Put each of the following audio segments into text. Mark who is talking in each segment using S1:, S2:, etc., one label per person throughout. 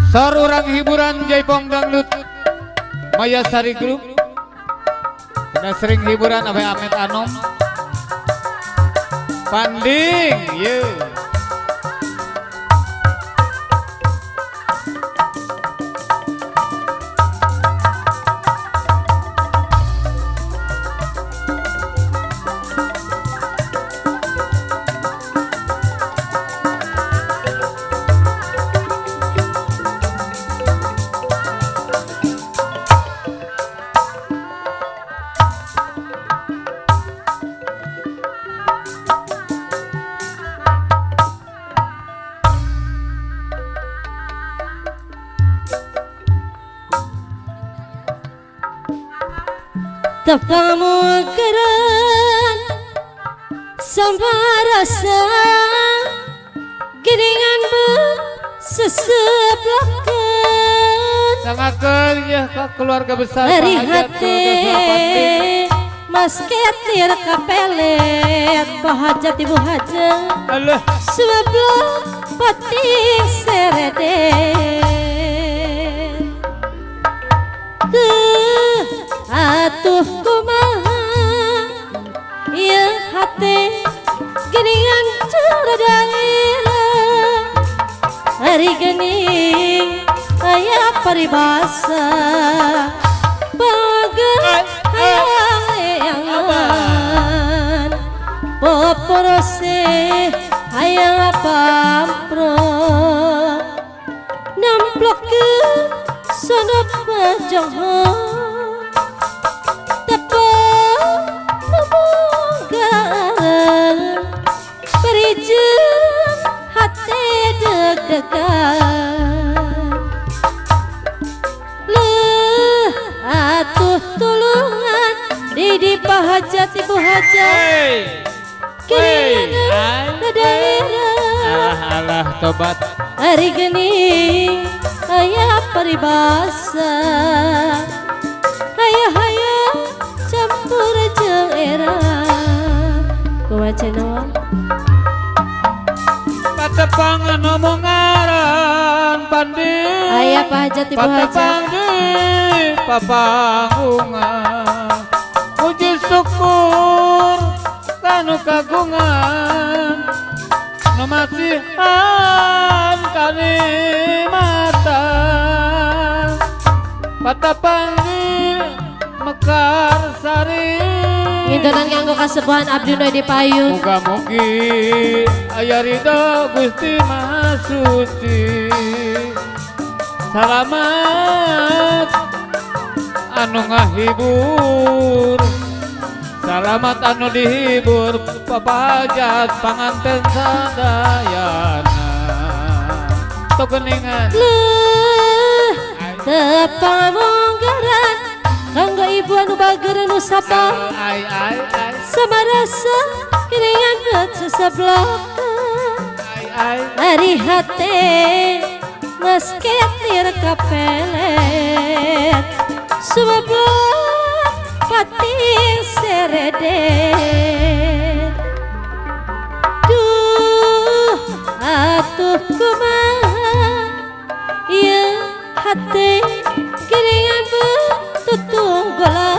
S1: Sor urang hiburan Jaipong Dangdut Mayasari Group. Udah sering hiburan Abe Ahmed Anom. Panding, ye.
S2: Tepamu keren sama rasa geningan seseblakan
S1: sangakeun ya ke keluarga besar
S2: dari hati mas ketir kapelet Pak Hajat Ibu Hajat
S1: Allah
S2: sebelah pati serede atuh kumaha ieu hate geuningan cara daerah ari geuning aya paribasa bageun hayang-hayangan poporose hayang pampro nemplokkeun sono pajoho leh atuh tulungan di Pak Hajat Ibu Hajat kiringan daerah
S1: alah alah tobat
S2: ari geuning aya paribasa aya hayang campur jeung era kumaha cenah
S1: patepangan ngomong ngaran panding
S2: aya Pak Hajat Ibu Hajat
S1: patepang di papanggungan puji syukur kanu kagungan nu masihan kanikmatan patepang di Mekar Sari
S2: ngintonan kanggo kasepuhan abdi nu di payun
S1: muga-mugi aya ridho Gusti Maha Suci salamat anu ngahibur salamat anu dihibur Pak Hajat panganten sadayana togeningan
S2: leuh tepamunggaran kanggo ibu anu bager nu sapa
S1: ai ai ai
S2: sama rasa kiringan bet seseblakan
S1: ai ai
S2: ari hate mas ketir kapelet sumeblak pati seredet duh atuh kumaha ieu hate kiringan tutunggolan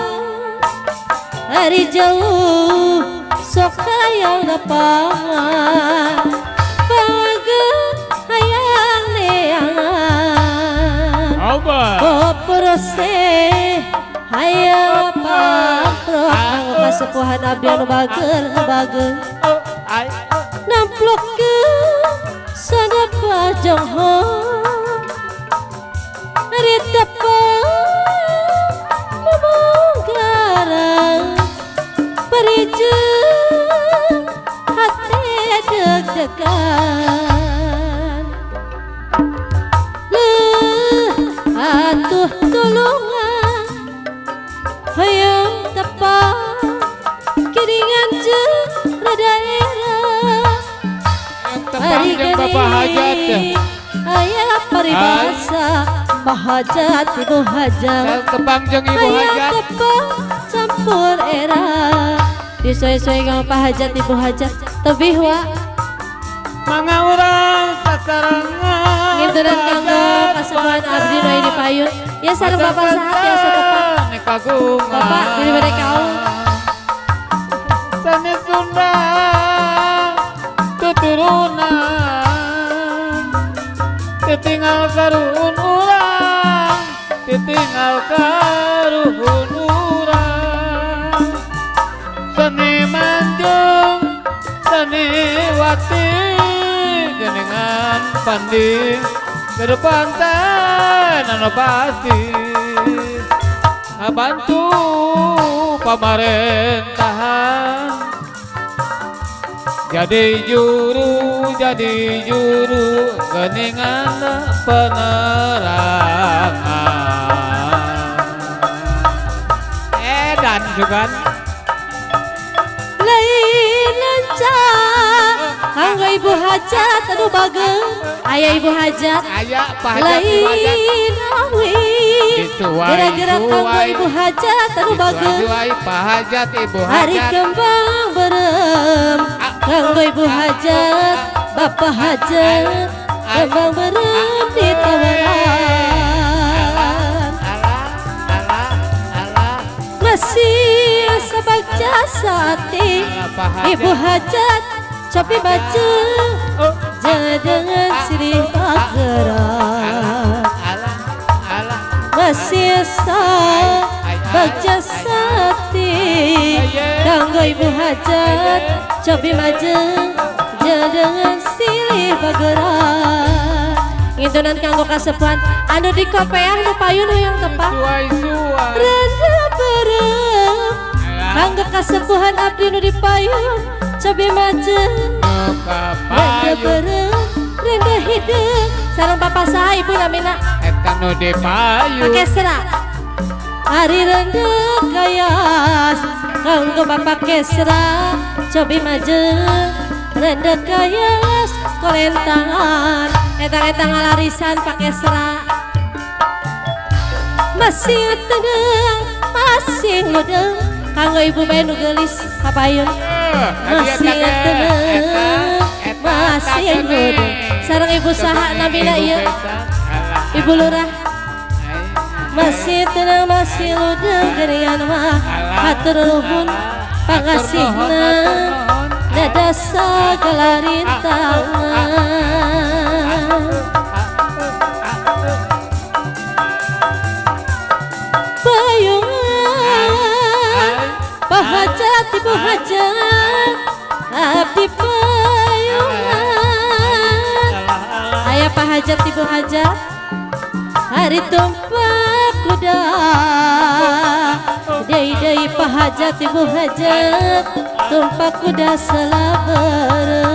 S2: ari jauh sok hayang lapangan bageun hayang neangan poporose hayang pampro kanggo kasepuhan abdi anu bager bager namplokkeun sana pajongho ari tepang perijeun hate deg-degan leuh atuh tulungan hayang tepang kiringan jeung daerah
S1: tepang jeung Bapak Hajat
S2: aya paribasa Pak Hajat Ibu Hajat
S1: tepang jeung Ibu Hajat
S2: tepang campur era disoe-soe kanggo Pak Hajat Ibu Hajat tebih wa
S1: mangga urang sasarengan
S2: nginturan kanggo kasepuhan kasepuhan abdi nu aya di payun. Ya sareng bapak saha tiasa tepat. Bapak diri bade kaul.
S1: Seni Sunda keturunan ditinggal karuhun urang, ditinggal karuhun urang. Seni manjung seniwati jenengan pandi ke depan anu pasti ngabantu pamarentahan. Jadi juru geningan penerangan. Edan juga
S2: lain lancar kanggo ibu hajat anu bageng aya ibu hajat
S1: aya pak hajat
S2: lain awi gerak-gerak kanggo ibu hajat anu bageng
S1: pak hajat ibu hajat
S2: hari kembang berem kanggo ibu hajat bapak hajat kembang berem ditawaran masih sabagja sati ibu hajat copi baca dengan silih pageran masih sabagja sati kanggo ibu hajat copi majeng dengan silih pageran. Ngintunan kanggo kasepuhan anu di kopeah nu payun hoyong tepat renda berem kanggo kasepuhan abdi nu di payun cobi majeng renda berem renda hideung sareng bapak saha ibu namina
S1: eta nu di payun
S2: Kesra ari renda kayas kanggo bapak Kesra cobi majeng renda kayas kolentangan eta-eta ngalarisan Pak Kesra masih tenang masih ngudeng kanggo ibu bae nu geulis kapayun masih tenang masih ngudeng sareng ibu saha namina ieu ibu lurah masih tenang masih ludeng geuningan mah hatur nuhun pangasihna nada sagala rintangan. Payungan pahajat ibu hajat abdi payungan aya pahajat ibu hajat hari tumpak kuda deui-deui pahajat ibu hajat tumpak kuda selabereum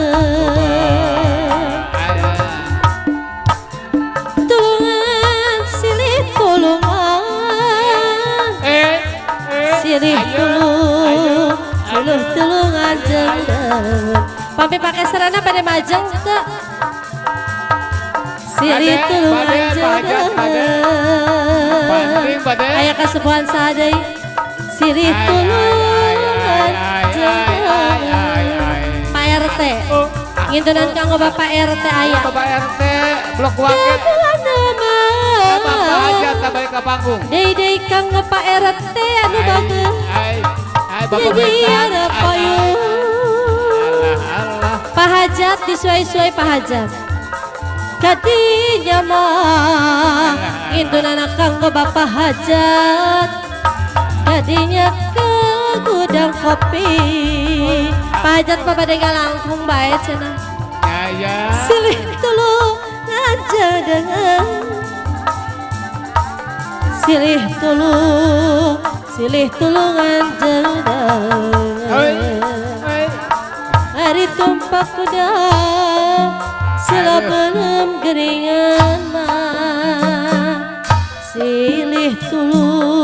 S2: tulungan silih tulungan silih tulung silih tulungan jeung pampi pake sarana bade majeng teu silih tulungan jeung aya kasepuhan saha deui silih tulungan jeung Pak RT ngintunan kanggo Bapak RT aya
S1: Bapak RT blok waket Bapak hajat balik ka panggung
S2: deui-deui kanggo Pak RT anu bageung
S1: Bapak besan
S2: Pak Hajat disuai-suai Pak Hajat kadinya mah ngintunan kanggo Bapak Hajat kadinya ke gudang kopi Pak Hajat mah bade ngalangkung bae cenah silih tulungan jeung silih tulung silih tulungan jeung hari tumpak kuda sila belum geringan mah silih tulung